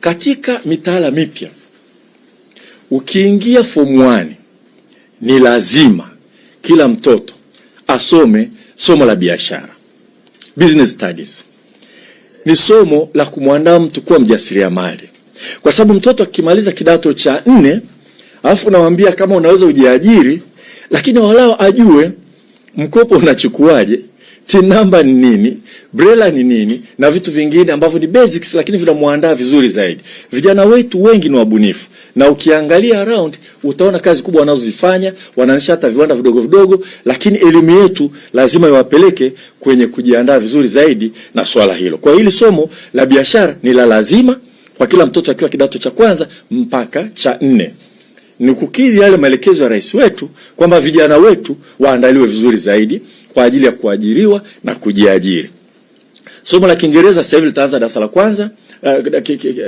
Katika mitaala mipya ukiingia form 1 ni lazima kila mtoto asome somo la biashara, business studies. Ni somo la kumwandaa mtu kuwa mjasiriamali, kwa sababu mtoto akimaliza kidato cha nne alafu unamwambia kama unaweza ujiajiri, lakini walau ajue mkopo unachukuaje, TIN number ni nini, BRELA ni nini na vitu vingine ambavyo ni basics, lakini vinamwandaa vizuri zaidi. Vijana wetu wengi ni wabunifu, na ukiangalia around utaona kazi kubwa wanazozifanya, wanaanzisha hata viwanda vidogo vidogo, lakini elimu yetu lazima iwapeleke kwenye kujiandaa vizuri zaidi na swala hilo. Kwa hili somo la biashara ni la lazima kwa kila mtoto akiwa kidato cha kwanza mpaka cha nne ni kukidhi yale maelekezo ya rais wetu kwamba vijana wetu waandaliwe vizuri zaidi kwa ajili ya kuajiriwa na kujiajiri. Somo la Kiingereza sasa hivi litaanza darasa la kwanza,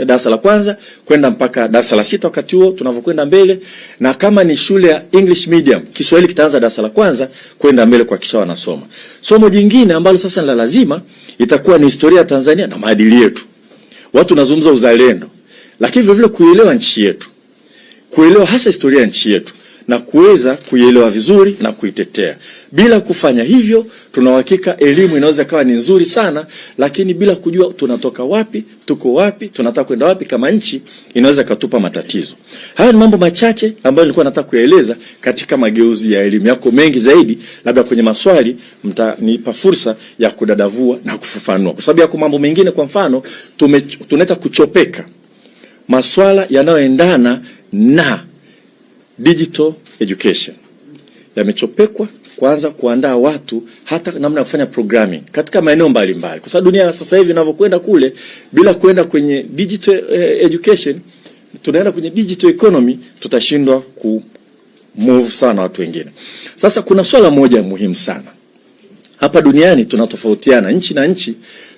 darasa la kwanza kwenda mpaka darasa la sita wakati huo tunavyokwenda mbele, na kama ni shule ya English medium Kiswahili kitaanza darasa la kwanza kwenda mbele kuhakikisha wanasoma. Somo jingine ambalo sasa ni la lazima itakuwa ni historia ya Tanzania na maadili yetu. Watu nazungumza uzalendo, lakini vile vile kuielewa nchi yetu, kuelewa hasa historia ya nchi yetu na kuweza kuielewa vizuri na kuitetea. Bila kufanya hivyo, tuna uhakika elimu inaweza kawa ni nzuri sana, lakini bila kujua tunatoka wapi, tuko wapi, tunataka kwenda wapi kama nchi, inaweza katupa matatizo. Haya ni mambo machache ambayo nilikuwa nataka kuyaeleza katika mageuzi ya elimu. Yako mengi zaidi, labda kwenye maswali mtanipa fursa ya kudadavua na kufafanua, kwa sababu yako mambo mengine. Kwa mfano, tunaita kuchopeka maswala yanayoendana na digital education yamechopekwa kuanza kuandaa watu hata namna ya kufanya programming katika maeneo mbalimbali, kwa sababu dunia sasa hivi inavyokwenda kule, bila kwenda kwenye digital education, tunaenda kwenye digital economy, tutashindwa ku move sana watu wengine. Sasa kuna swala moja muhimu sana hapa duniani, tunatofautiana nchi na nchi,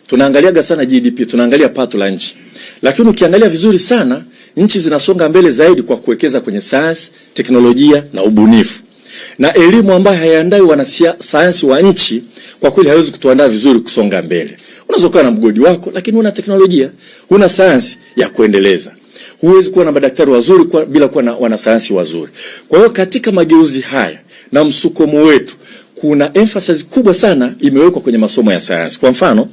tunaangaliaga sana GDP, tunaangalia pato la nchi, lakini ukiangalia vizuri sana nchi zinasonga mbele zaidi kwa kuwekeza kwenye sayansi, teknolojia na ubunifu. Na elimu ambayo haiandai wanasayansi wa nchi kwa kweli haiwezi kutuandaa vizuri kusonga mbele. Unaweza kuwa na mgodi wako lakini huna teknolojia, huna sayansi ya kuendeleza. Huwezi kuwa na madaktari wazuri bila kuwa na wanasayansi wazuri. Kwa hiyo katika mageuzi haya na msukumo wetu kuna emphasis kubwa sana imewekwa kwenye masomo ya sayansi. Kwa mfano,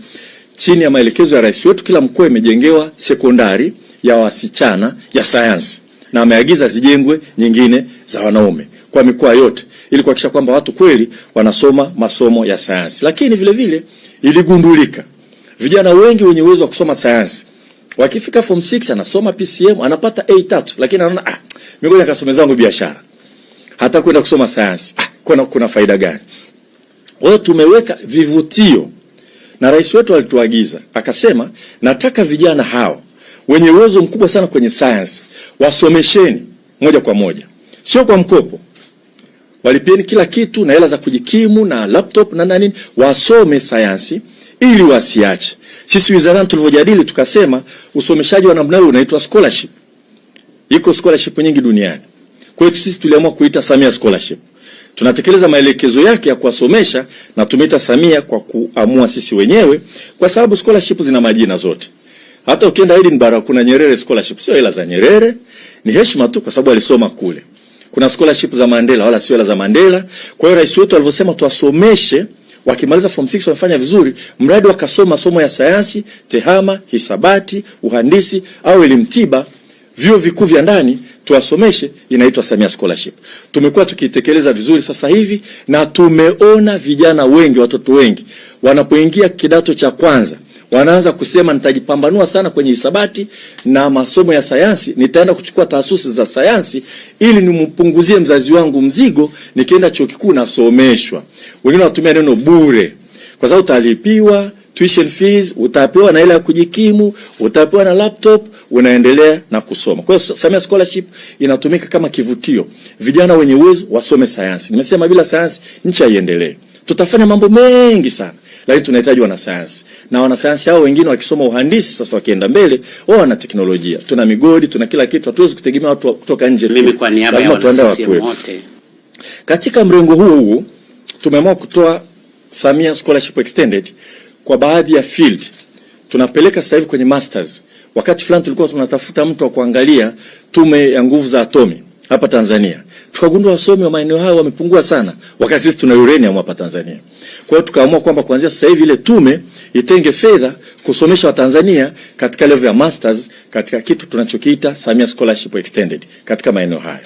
chini ya maelekezo ya rais wetu, kila mkoa imejengewa sekondari ya wasichana ya sayansi na ameagiza zijengwe nyingine za wanaume kwa mikoa yote ili kuhakikisha kwamba watu kweli wanasoma masomo ya sayansi. Lakini vile vile iligundulika vijana wengi wenye uwezo wa kusoma sayansi wakifika form 6 anasoma PCM anapata A3, lakini anaona mimi ngoja nikasome zangu biashara, hata kwenda kusoma sayansi kuna faida gani? Kwa hiyo tumeweka vivutio na rais wetu alituagiza akasema, nataka vijana hao wenye uwezo mkubwa sana kwenye sayansi wasomesheni moja kwa moja, sio kwa mkopo. Walipieni kila kitu na hela za kujikimu na laptop na nini, wasome sayansi ili wasiache. Sisi wizarani tulivyojadili tukasema usomeshaji wa namna hiyo unaitwa scholarship. Iko scholarship nyingi duniani. Kwa hiyo sisi tuliamua kuita Samia Scholarship. Tunatekeleza maelekezo yake ya kuwasomesha na tumeita Samia kwa kuamua sisi wenyewe, kwa sababu scholarship zina majina zote. Hata ukienda Edinburgh kuna Nyerere scholarship, sio hela za Nyerere, ni heshima tu kwa sababu alisoma kule. Kuna scholarship za Mandela, wala sio hela za Mandela. Kwa hiyo rais wetu alivyosema tuwasomeshe, wakimaliza form 6 wamefanya vizuri, mradi wakasoma somo ya sayansi, tehama, hisabati, uhandisi au elimu tiba, vyuo vikuu vya ndani tuwasomeshe, inaitwa Samia Scholarship. Tumekuwa tukiitekeleza vizuri sasa hivi na tumeona vijana wengi, watoto wengi wanapoingia kidato cha kwanza wanaanza kusema nitajipambanua sana kwenye hisabati na masomo ya sayansi, nitaenda kuchukua taasisi za sayansi ili nimpunguzie mzazi wangu mzigo, nikienda chuo kikuu nasomeshwa. Wengine wanatumia neno bure, kwa sababu utalipiwa tuition fees, utapewa na hela ya kujikimu, utapewa na laptop, unaendelea na kusoma. Kwa hiyo Samia Scholarship inatumika kama kivutio, vijana wenye uwezo wasome sayansi. Nimesema bila sayansi nchi haiendelee. Tutafanya mambo mengi sana, lakini tunahitaji wanasayansi, na wanasayansi hao wengine wakisoma uhandisi, sasa wakienda mbele wao wana teknolojia. Tuna migodi, tuna kila kitu, hatuwezi kutegemea watu kutoka nje. Mimi kwa niaba ya Lazima tuandae wana watu CCM wetu. wote Katika mrengo huo huo tumeamua kutoa Samia Scholarship Extended kwa baadhi ya field. Tunapeleka sasa hivi kwenye masters Wakati fulani tulikuwa tunatafuta mtu wa kuangalia tume ya nguvu za atomi hapa Tanzania, tukagundua wasomi wa maeneo hayo wamepungua sana, wakati sisi tuna uranium hapa Tanzania. Kwa hiyo tukaamua kwamba kuanzia sasa hivi ile tume itenge fedha kusomesha Watanzania katika level ya masters katika kitu tunachokiita Samia Scholarship Extended katika maeneo hayo.